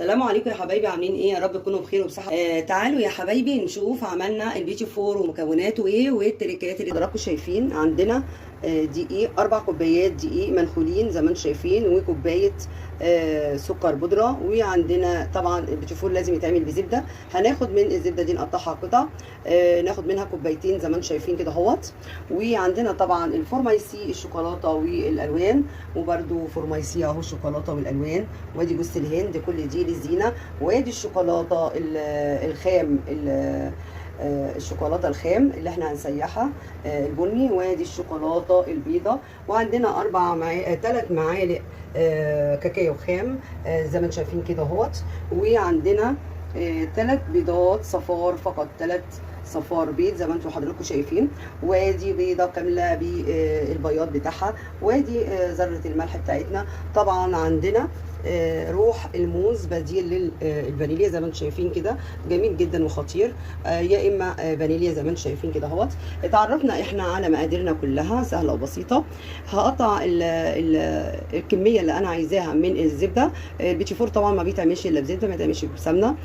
السلام عليكم يا حبايبي، عاملين ايه؟ يا رب تكونوا بخير وبصحه. تعالوا يا حبايبي نشوف عملنا البيتي فور ومكوناته ايه والتريكات اللي حضراتكم شايفين. عندنا دقيق، 4 كوبايات دقيق منخولين زي ما انتم شايفين، وكوبايه سكر بودره. وعندنا طبعا البيتي فور لازم يتعمل بزبده، هناخد من الزبدة دي نقطعها قطع، ناخد منها كوبايتين زي ما انتم شايفين كده اهوت. وعندنا طبعا الفورمايسي الشوكولاتة والالوان، وبرده فورمايسي اهو الشوكولاتة والالوان، وادي جوز الهند، كل دي للزينة. وادي الشوكولاتة الخام، الشوكولاتة الخام اللي احنا هنسيحها، البني، وادي الشوكولاتة البيضة. وعندنا 3 معالق كاكاو خام، زي ما انتم شايفين كده اهوت. وعندنا 3 بيضات صفار فقط، 3 صفار بيض زي ما انتم حضراتكم شايفين. وادي بيضة كاملة بالبياض بتاعها، وادي ذره الملح بتاعتنا. طبعا عندنا روح الموز بديل للفانيليا زي ما انتم شايفين كده، جميل جدا وخطير، يا اما فانيليا زي ما انتم شايفين كده اهوت. اتعرفنا احنا على مقاديرنا كلها سهلة وبسيطة. هقطع الكمية اللي انا عايزاها من الزبدة. البيتي فور طبعا ما بيتعملش الا بزبده، ما بيتعملش بسمنه.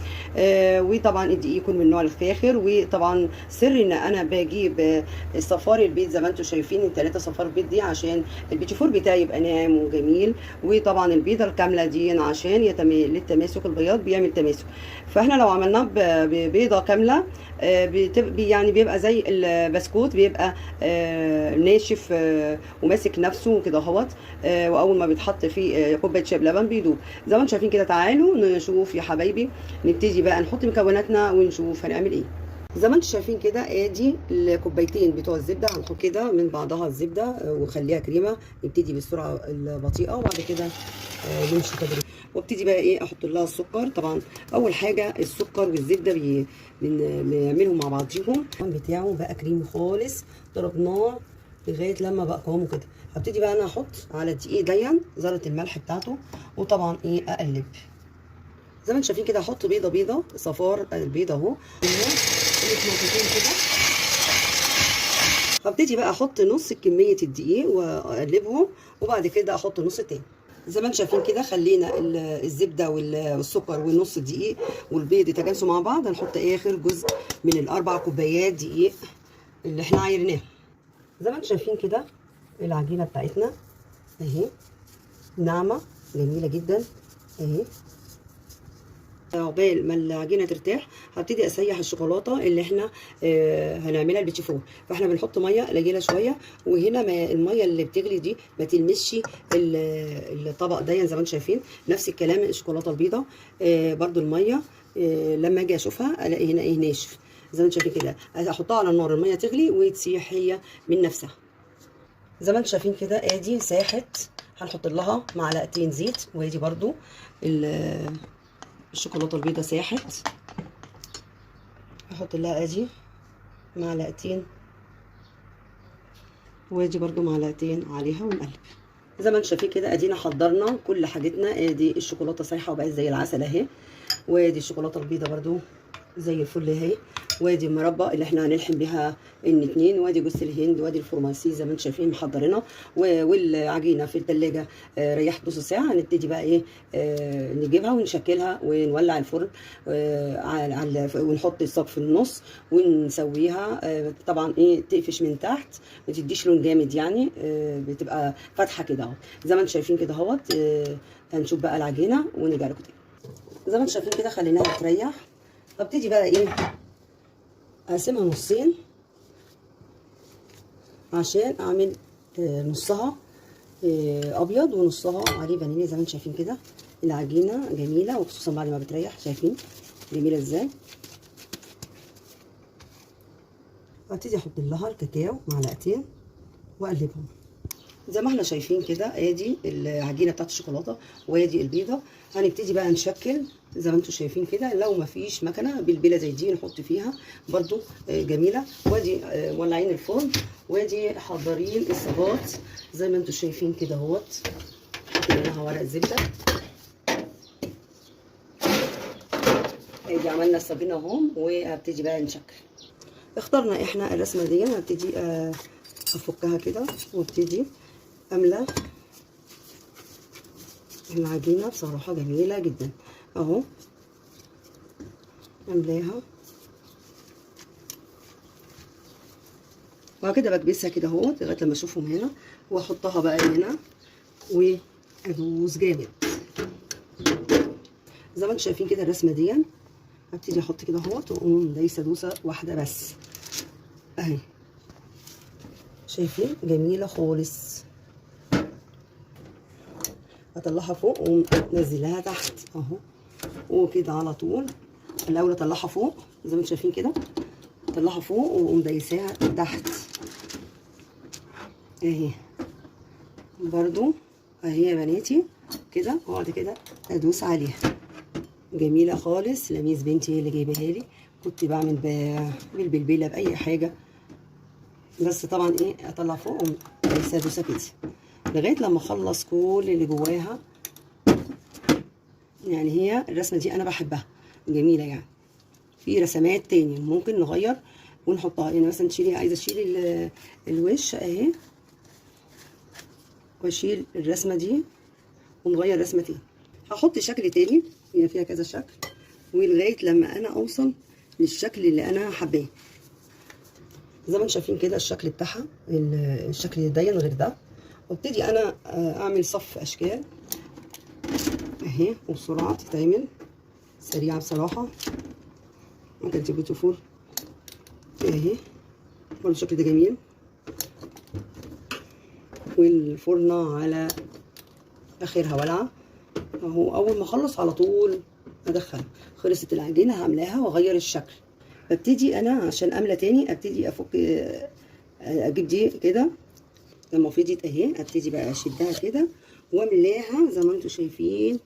وطبعا الدقيق يكون من نوع الفاخر. وطبعا سر ان انا بجيب الصفار البيض زي ما انتم شايفين، الثلاثة صفار بيض دي عشان البيتي فور بتاعي يبقى ناعم وجميل. وطبعا البيضة الكاملة دي عشان للتماسك، البياض بيعمل تماسك. فاحنا لو عملناه ببيضه كاملة، يعني بيبقى زي البسكوت، بيبقى ناشف، وماسك نفسه وكده اهوت. واول ما بيتحط في كوباية شاي بلبن بيدوب زي ما انتم شايفين كده. تعالوا نشوف يا حبايبي، نبتدي بقى نحط مكوناتنا ونشوف هنعمل ايه. زي ما انتم شايفين كده ادي الكوبايتين بتوع الزبدة، هنحط كده من بعضها الزبدة ونخليها كريمة. نبتدي بالسرعة البطيئة وبعد كده نمشي تدريجيا. وابتدي بقى ايه احط لها السكر. طبعا اول حاجة السكر والزبده بنعملهم مع بعضيهم. بتاعه بقى كريمي خالص، ضربناه لغاية لما بقى قوامه كده. هبتدي بقى انا احط على الدقيق دي ذره الملح بتاعته، وطبعا ايه اقلب زي ما انتم شايفين كده. احط بيضة، بيضة صفار البيضة اهو، نقطتين كده. هبتدي بقى احط نص كمية الدقيق واقلبهم، وبعد كده احط نص تاني. زي ما انتم شايفين كده خلينا الزبدة والسكر والنص الدقيق والبيض يتجانسوا مع بعض. هنحط اخر جزء من ال4 كوبايات دقيق اللي احنا عايرناهم. زي ما انتم شايفين كده العجينة بتاعتنا اهي، ناعمة جميلة جدا اهي. عقبال ما العجينة ترتاح هبتدي اسيح الشوكولاتة اللي احنا هنعملها البيتي فور. فاحنا بنحط مية قليله شوية، وهنا المية اللي بتغلي دي ما تلمسش الطبق ده زي ما انتم شايفين. نفس الكلام الشوكولاتة البيضاء، برضو المية، لما اجي اشوفها الاقي هنا ايه ناشف زي ما انتم شايفين كده. احطها على النار، المية تغلي وتسيح هي من نفسها. زي ما انتم شايفين كده ادي ساحت. هنحط لها معلقتين زيت، وادي برضو الشوكولاتة البيضاء ساحت. هحط لها ادي معلقتين، وادي برضو معلقتين عليها، ونقلب زي ما انتم شايفين كده. ادينا حضرنا كل حاجتنا. ادي الشوكولاتة سايحه وبقت زي العسل اهي، وادي الشوكولاتة البيضاء برضو زي الفل اهي، وادي المربى اللي احنا هنلحم بيها الاتنين، وادي جوز الهند، وادي الفورماسي زي ما انتم شايفين محضرينها. والعجينه في التلاجة، ريحت نص ساعة. هنبتدي بقى ايه، نجيبها ونشكلها ونولع الفرن، ونحط الصاج في النص ونسويها. طبعا ايه تقفش من تحت، ما تديش لون جامد يعني، بتبقى فاتحة كده اهو زي ما انتم شايفين كده اهوت. هنشوف بقى العجينة ونرجع لكم تاني. زي ما انتم شايفين كده خليناها تريح. هبتدي بقى ايه اقسمها نصين عشان اعمل نصها ابيض ونصها عليه فانيليا. زي ما انتم شايفين كده العجينة جميلة، وخصوصا بعد ما بتريح. شايفين جميلة ازاي؟ هبتدي احط لها الكاكاو معلقتين واقلبهم زي ما احنا شايفين كده. ادي العجينة بتاعت الشوكولاتة وادي البيضة. هنبتدي بقى نشكل زي ما انتم شايفين كده. لو ما فيش مكنه بالبيله زي دي نحط فيها برضو جميلة. وادي مولعين الفرن، وادي حضرين الصاجات زي ما انتم شايفين كده اهوت. حطينا ورق زبدة. ادي عملنا الصاجين اهم، وهبتدي بقى نشكل. اخترنا احنا الرسمة دي، هبتدي افكها كده وابتدي املى العجينة. بصراحة جميلة جدا. اهو، املاها وبعد كده بكبسها كده اهوت لغاية لما اشوفهم هنا، واحطها بقى هنا وادوس جامد زي ما انتم شايفين كده. الرسمة دي هبتدي احط كده اهوت واقوم دايسه دوسة واحدة بس اهي، شايفين جميلة خالص. اطلعها فوق وانزلها تحت اهو، وكده على طول. الاول اطلعها فوق زي ما انتم شايفين كده، اطلعها فوق واقوم دايساها تحت اهي برضو اهي يا بناتي كده، وبعد كده ادوس عليها. جميلة خالص. لميس بنتي هي اللي جايباها لي، كنت بعمل بالبلبله باي حاجة، بس طبعا ايه اطلع فوق واقوم دايسه دوسة كده لغاية لما اخلص كل اللي جواها. يعني هي الرسمة دي انا بحبها، جميلة. يعني في رسمات تاني ممكن نغير ونحطها، يعني مثلا تشيلي، عايزه اشيل الوش اهي، واشيل الرسمة دي ونغير رسمه تاني. هحط شكل تاني، هي فيها كذا شكل، ولغاية لما انا اوصل للشكل اللي انا حباه. زي ما انتم شايفين كده الشكل بتاعها، الشكل ده غير ده. وابتدي انا اعمل صف اشكال اهي، وبسرعة تتعمل سريعة بصراحة. ممكن تجيبوا فور اهي برضه، الشكل ده جميل. والفرنه على اخرها ولعه اهو، اول ما اخلص على طول ادخلها. خلصت العجينة هعملها واغير الشكل. ببتدي انا عشان املى تاني ابتدي افك، اجيب دي كده لما فضيت اهي، ابتدي بقى اشدها كده واملاها زي ما انتم شايفين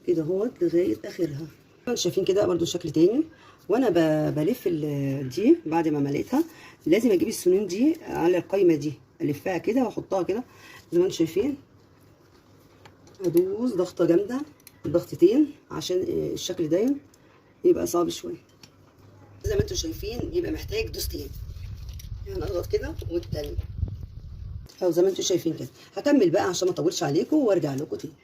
كده اهوت لغاية اخرها. شايفين كده برضو شكل تاني. وانا بلف دي بعد ما مليتها لازم اجيب السنون دي على القايمة دي، الفها كده واحطها كده زي ما انتم شايفين. ادوس ضغطه جامدة، ضغطتين، عشان الشكل ده يبقى صعب شوية. زي ما انتم شايفين يبقى محتاج دوستين، يعني اضغط كده والتاني اهو زي ما انتم شايفين كده. هكمل بقى عشان ما اطولش عليكم وارجع لكم تاني.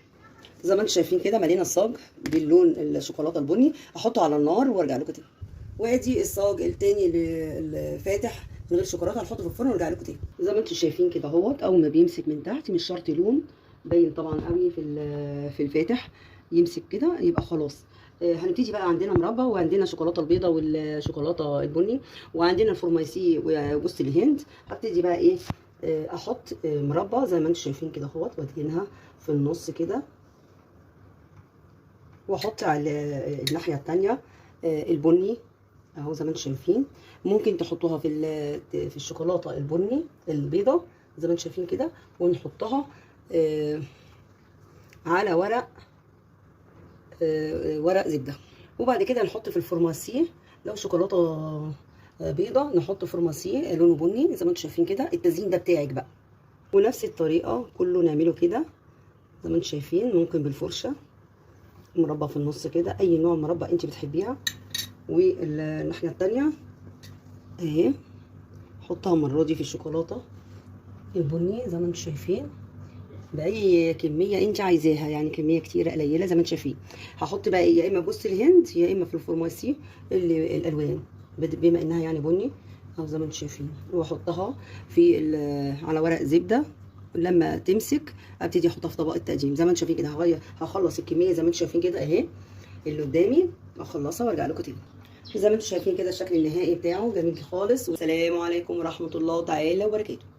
زي ما انتم شايفين كده ملينا الصاج باللون الشوكولاتة البني، احطه على النار وارجع لكم تاني. وادي الصاج التاني الفاتح من غير شوكولاتة، هنحطه في الفرن وارجع لكم تاني. زي ما انتم شايفين كده اهوت، اول ما بيمسك من تحت، مش شرط لون باين طبعا قوي في الفاتح، يمسك كده يبقى خلاص. هنبتدي بقى. عندنا مربى، وعندنا شوكولاتة البيضاء والشوكولاته البني، وعندنا الفرماسي وجوز الهند. هبتدي بقى ايه، احط مربى زي ما انتم شايفين كده اهوت، وادهنها في النص كده، واحط على الناحية الثانية البني اهو زي ما انتم شايفين. ممكن تحطوها في الشوكولاتة البني البيضاء زي ما انتم شايفين كده، ونحطها على ورق زبدة. وبعد كده نحط في الفرماسيه، لو شوكولاتة بيضة نحط فرماسيه لونه بني زي ما انتم شايفين كده. التزيين ده بتاعك بقى، ونفس الطريقة كله نعمله كده زي ما انتم شايفين. ممكن بالفرشه، مربى في النص كده، اي نوع مربى انت بتحبيها. والناحية الثانية اهي، حطها المرة دي في الشوكولاتة البني زي ما انتم شايفين، باي كمية انت عايزاها، يعني كمية كتيرة قليله زي ما انتم شايفين. هحط بقى ايه، يا اما جوز الهند يا اما في الفرماسي اللي الالوان، بما انها يعني بني اهو زي ما انتم شايفين. واحطها في على ورق زبدة، لما تمسك ابتدي احطها في طبق التقديم زي ما انتم شايفين كده. هغير، هخلص الكمية زي ما انتم شايفين كده اهي اللي قدامي، اخلصها وارجع لكم تاني. زي ما انتم شايفين كده الشكل النهائي بتاعه جميل خالص. والسلام عليكم ورحمة الله تعالى وبركاته.